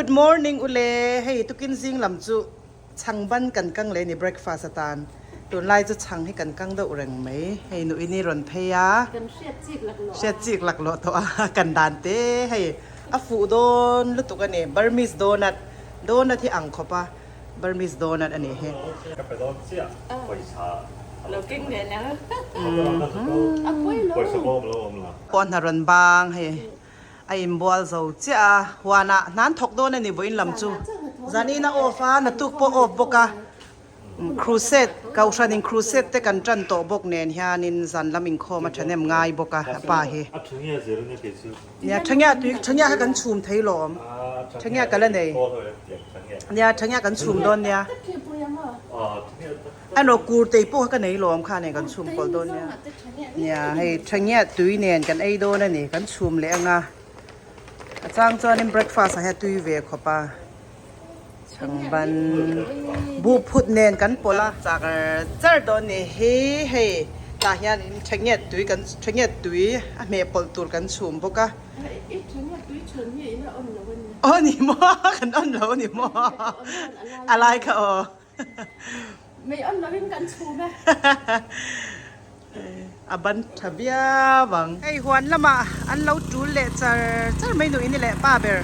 Good morning ule, hei tukin zing lam chu chhang ban kan kang leh ni breakfast atan tunlai chu chhang hi kan kang deuh reng mai hei nu in i rawn phei a Kan hriat chik lak lawh a. Hriat chik lak lawh tawh a kan dan te hei a fuh dawn lutuk a ni Burmese donut donut hi ang khawp a Burmese donut a ni hi. Ka pe dawn chiah pawisa a lo keng ve la. Pawisa bawm lo awm la. Pawh hna rawn bang hei A inbual zo chiah a, huanah hnan thawk dawn a ni vawiin lam chu. Zanin a off a, natuk pawh off bawk a. Crusade, Kohhranin crusade te kan tan tawh bawk nen hianin zan lam inkhawm a thahnem ngai bawk a, a pa hi. Nia, Thangia tui, Thangia kha kan chhum thei lawm. Thangia ka la nei. Nia, Thangia kan chhum dawn nia. Ano kur tei pawh kha ka nei lawm kha nen kan chhum pawlh dawn nia. Nia hei thangiah tui nen kan ei dawn a ni kan chhum leh anga a chang chuanin breakfast ah hian tui ve khawp a chhangban buh phut nen kan pawlh a chak char dawn ni hi hei tah hianin thangiah tui kan thangiah tui a hmeh pawlh tur kan chhum bawk a. Aw ni maw kan on lo a ni maw a lai kha aw. Mei on lovin kan chhum e. A ban tha viau ang. Hei huan lamah an lo tul leh char char mai nuih ni leh pa ber.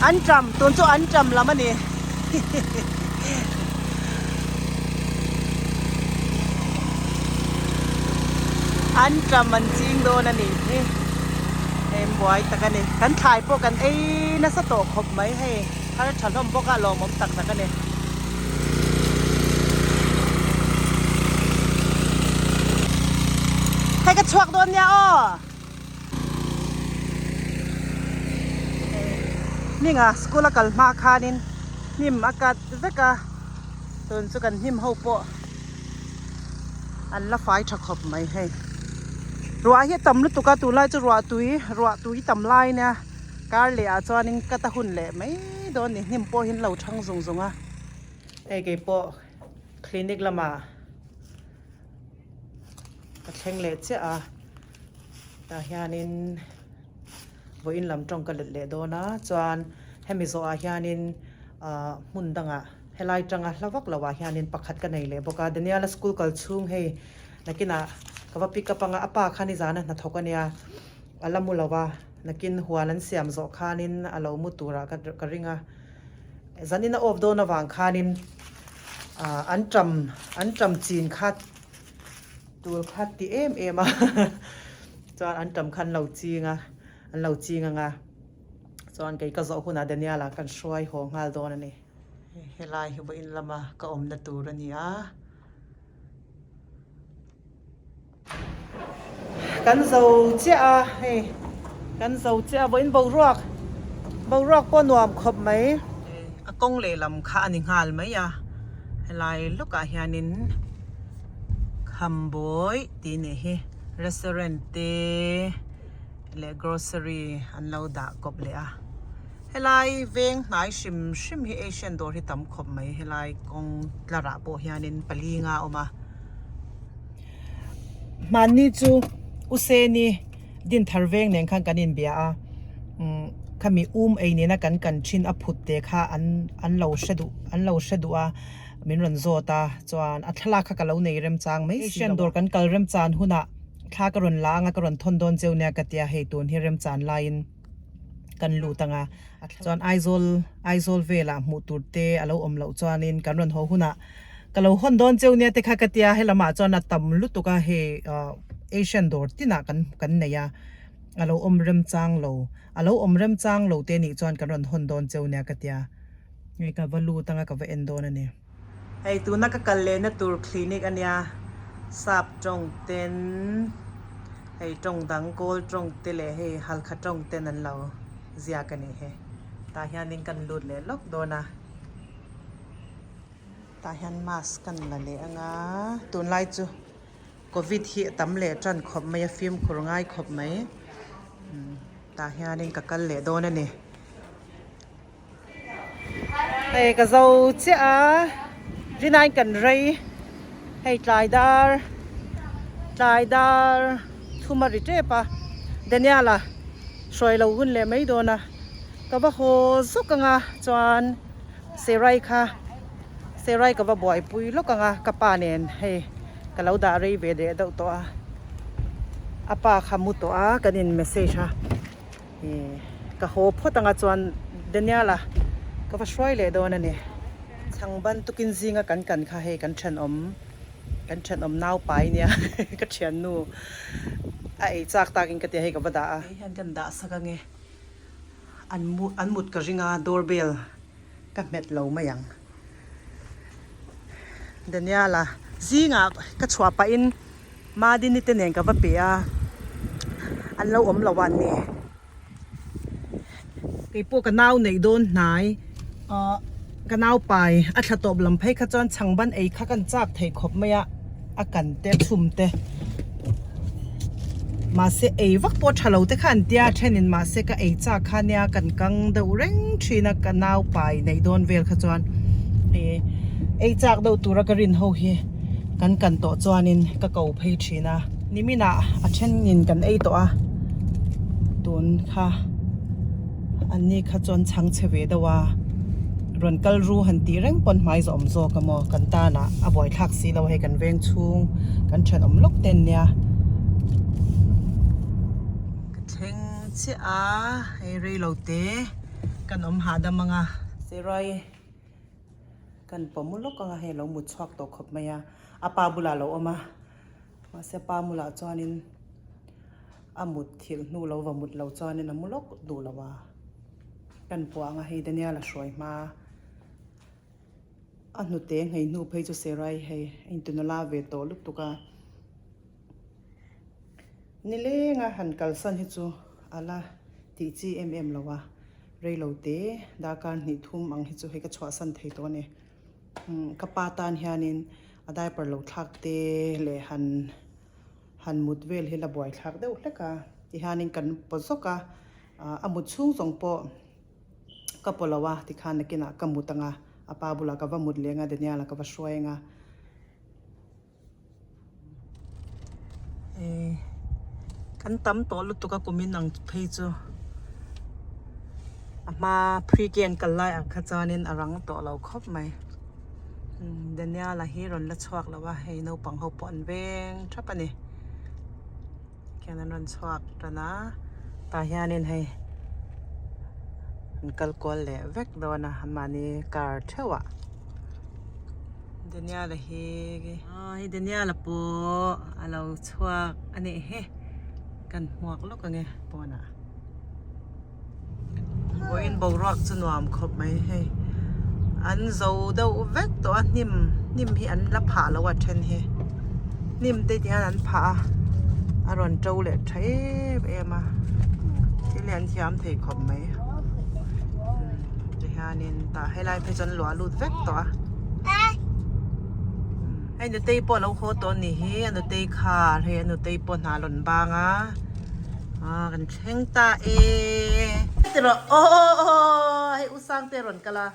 An tram tun chu an tram lam a ni. An tram an ching dawn a nih hi. Hei an buai tak a ni. Kan thlai pawh kan ei nasa tawh khawp mai hei. Thar tha hlawm bawk a lawmawm tak tak a ni. Hei ka chhuak dawn nia aw. Hminga school a kal hma khanin hnim a cut vek a tun chu kan hnim ho pawh an la fai tha khawp mai hei ruah hi a tam lutuk a tunlai chu ruah tui ruah tui tam lai nia kar leh ah chuanin cut a hun leh mai dawn a ni hnim pawh hi an lo thang zung zung a hei keipawh clinic lamah ka thleng leh chiah a. Tah hianin vawiin lam tawng ka let leh dawn a chuan hemi zawhah hianin ahh hmun dangah helai tanga hla vak loh ah hianin pakhat ka nei leh bawk a Daniel-a school kal chhung hei nakinah ka va pick up anga a pa kha nizana hnathawk a nia a la mu lo a nakin huan an siam zawh khanin a lo mu turah ka ka ring a zanin a off dawn avang khanin ahh an tam an tam chin kha. Tul kha ti em em a chuan an tam kha an lo ching a an lo ching ang a chuan kei ka zawh hunah Daniel-a kan hruai haw nghal dawn a ni. Helai hi vawiin lama ka awmna tur a ni a. Kan zo chiah a hei kan zo chiah a vawiin boruak boruak pawh nuam khawp mai. A kawng lehlam kha a ni nghal mai a helai lawkah hianin. Khambawi tih nih hi restaurant te leh grocery an lo dah kawp leh a helai veng hnai hrim hrim hi asian dawr hi tam khawp mai helai kawng tlar ah pawh hianin pali nga a awm a hmanni chu u seni dinthar veng nen khan kan inbia a umm khami um ei nena kan kan thin a phut te kha an an lo hre duh an lo hre duh a. Min rawn zawt a, chuan a thlalak kha ka lo nei remchang mai si lo a. Asian dawr kan kal remchan hunah thla ka rawn la anga ka rawn thawn dawn cheu nia ka tia hei tun hi remchan laiin kan lut anga chuan Aizawl Aizawl velah hmuh tur te a lo awm loh chuanin kan rawn haw hunah ka lo hawn dawn cheu nia te kha ka tia helamah chuan a tam lutuk a hei Asian dawr tinah kan kan nei a a lo awm remchang lo a lo awm remchang lo te nih chuan kan rawn hawn dawn cheu nia ka tia. Hei ka va lut anga ka va en dawn a ni. Hei tuna ka kal lehna tur clinic a nia sap tawng ten hei tawng dang kawl tawng te leh hei halkha tawng ten an lo ziak a ni he tah hianin kan lut leh lawk dawn a tah hian mask kan la leh anga tunlai chu covid hi a tam leh tan khawp mai a fimkhur ngai khawp mai tah hianin ka kal leh dawn a ni. Hei ka zo chiah a rinai kan rei hei tlai dar tlai dar thum a ri tep a Daniel-a. Hruai lo hun leh mai dawn a, ka va haw zawk ang a, chuan Serai kha Serai ka va buaipui lawk ang a, ka pa nen hei ka lo dah rei ve leh deuh tawh a, a pa kha mu tawh a kan in message a, ih ka haw phawt ang a chuan Daniel-a ka va hruai leh dawn a ni. Chhang bantukin zinga kan kan kha hei kan thenawm. Kan thenawm nau pai nia ka thiannu a ei chak takin ka tia hei ka va dah a. Hei hian kan dah sak ange an mu an mut ka ring a doorbell ka hmet lo mai ang. Daniela zingah ka chhuah pahin Madini te nen ka va pe a an lo awm lo a an ni. Keipawh ka nau neih dawn hnai ahh ka nau pai a thla tawp lam phei kha chuan chhang ban ei kha kan chak thei khawp mai a a kan te chhum te mahse ei vak pawh tha lo te kha an tia thenin mahse ka ei chak kha nia kan kang deuh reng thin a ka nau pai neih dawn vel kha chuan ih ei chak deuh tura ka rin ho hi kan kan tawh chuanin ka ko phei thin a niminah a thenin kan ei tawh a. Tun kha an ni kha chuan chhang chhe ve deuh a, rawn kal ru han tih reng pawn hmai zawh awm zawk a maw kan tan ah a buaithlak si lo hei kan veng chhung kan thenawm lawk te an nia. Ka thleng chiah a hei rei lo te kan awm hahdam ang a. Serai kan pawm lawk ang a hei a lo mut chhuak tawh khawp mai a, a pa bulah a lo awm a mahse pa bulah chuanin. A mut thilh hnu lo va mut lo chuanin a mu lawk duh lo a, kan puang a hei Daniel a hruai hma a hnute nghei hnu phei chu Serai hei a intunala ve tawh lutuk a, nileng a han kalsan hi chu a la tih chi em em lo a, reilo te darkar hnih thum ang hi chu hei ka chhuahsan thei tawh a ni. Ka pa tan hianin a diaper lo thlak te leh han. Han mut vel hi la buaithlak deuh hlek a, tihianin kan paw zawk a, a mut chhung zawng pawh ka paw lo a, tikhan nakinah ka mut ang a, a pa bulah ka va mut leng a, Daniel-a ka va hruai ang a. Kan tam tawh lutuk a kumin ang phei chu a hma pre-K an kal lai ang kha chuanin a rang tawh lo khawp mai. Daniel-a hi rawn la chhuak lo a hei naupang ho pawh an veng thap a ni khian an rawn chhuak tan a tah hianin hei an kal kual leh vek dawn a mahni car theuh ah Daniel-a hi aw hei Daniel-a pawh a lo chhuak a nih hi kan hmuak lawk ang e pawnah. Vawiin boruak chu nuam khawp mai hei an zo deuh vek tawh a hnim hnim hi an la phah lo a then hi hnim te ti hian an phah a a rawn to leh tha em em a thil hi an thiam thei khawp mai tihianin tah helai phei chu an luah lut vek tawh a hei nutei pawh a lo haw tawh a ni hi a nutei car hei a nutei pawh hna a rawn bang a. Ah kan thleng ta e. Ti rawh aw aw hei u Sangte rawn kal a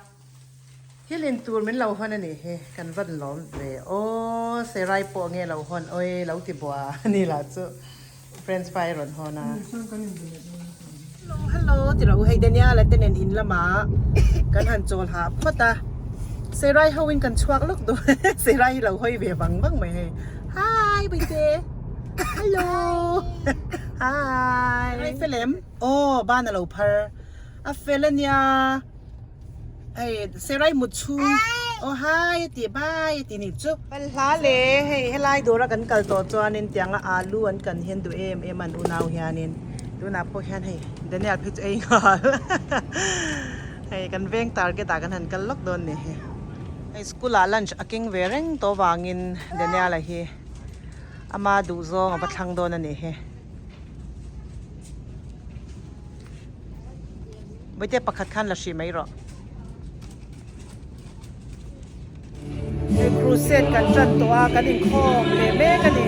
thil in tur min lo hawn a nih hi kan van lawm ve aw Serai pawh nge lo hawn awi lo ti bua a ni lah chu French fry rawn hawn a. Hello hello ti rawh u hei Daniel-a te nen in lamah kan han chawl hah phawt a Serai ho in kan chhuak lawk duh Serai hi lo hawi ve vang vang mai hei hi Puite. Hello Hi Ai fel em Aw ban a lo phar a fel ania hei serai mut chhung aw hi a ti bye a ti nih chu Kan hla le hei helai dawra kan kal tawh chuanin tianga alu an kan hian duh em em an unau hianin tunah pawh hian hei Daniel phei chu ei nghal hei kan veng target ah kan han kal lawk dawn ni hi hei school ah lunch a keng ve reng tawh vangin Daniel-a hi. Ama duh zawng a va thlang dawn a nih hi. Bawihte pakhat khan la hrih mai rawh. Hei crusade kan tan tawh a, kan inkhawm leh mek a ni.